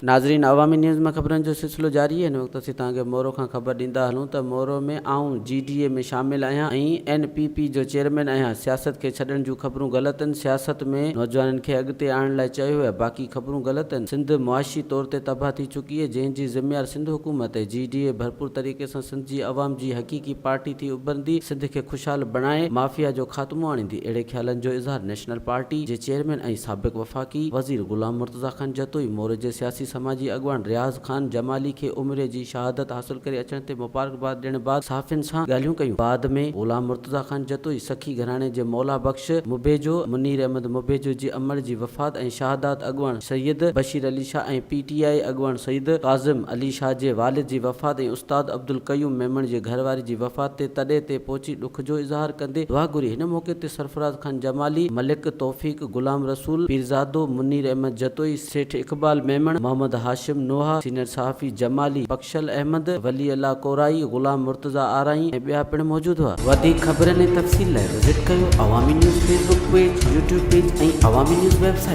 ناظرين عوامي نيوز ۾ خبرن جو سلسلو جاري آهي هن وقت اسين توهان کي مورو کان خبر ڏيندا هلون ته مورو ۾ آئون جي ڊي اي ۾ شامل آهيان ۽ اين پي پي جو چيئرمين آهيان سياست کي ڇڏڻ جون خبرون غلط آهن سياست ۾ نوجوانن کي اڳتي آڻڻ لاء چيو ويو آهي باقي خبرون غلط آهن سنڌ معاشي طور تي تباهه ٿي چڪي آهي جنهن جي ذميوار سنڌ حڪومت آهي جي ڊي اي ڀرپور طريقي سان سنڌ جي عوام جي حقيقي پارٽي ٿي اڀرندي سنڌ کي خوشحال بڻائي مافيا جو خاتمو آڻيندي اهڙي خيالن جو اظهار نيشنل پارٽي جي چيئرمين ۽ سابق وفاقي وزير غلام مرتضيٰ خان جتوئي، موري جي سياسي سماجي اڳواڻ رياض خان جمالي کي عمري جي شهادت حاصل ڪري اچڻ تي مبارڪباد ڏيڻ بعد صحافين سان ڳالهيون ڪيون. بعد ۾ غلام مرتضيٰ خان جتوئي سخي گهراڻي جي مولا بخش مبيجو، منير احمد مبيجو جي امڙ جي وفات ۽ شهادات اڳواڻ سيد بشير علي شاهه ۽ پي ٽي آء اڳواڻ سيد ڪاظم علي شاهه جي والد جي وفات ۽ استاد عبدالقيوم ميمڻ جي گهرواري جي وفات تي تڏي تي پهچي ڏک جو اظهار ڪندي دعا گهري. هن موقعي تي سرفراز خان جمالي، ملڪ توفيق، غلام رسول پيرزادو، منير احمد جتوئي، سيٺ اقبال ميمڻ، محمد هاشم نوحه، سينئر صحافي جمالي، بخشل احمد، ولي الله ڪورائي، غلام مرتضيٰ آرائين ۽ ٻيا پڻ موجود هئا. وڌيڪ خبرن ۽ تفصيل لاء وزٽ ڪيو Awami news Facebook page, YouTube page ۽ Awami news website.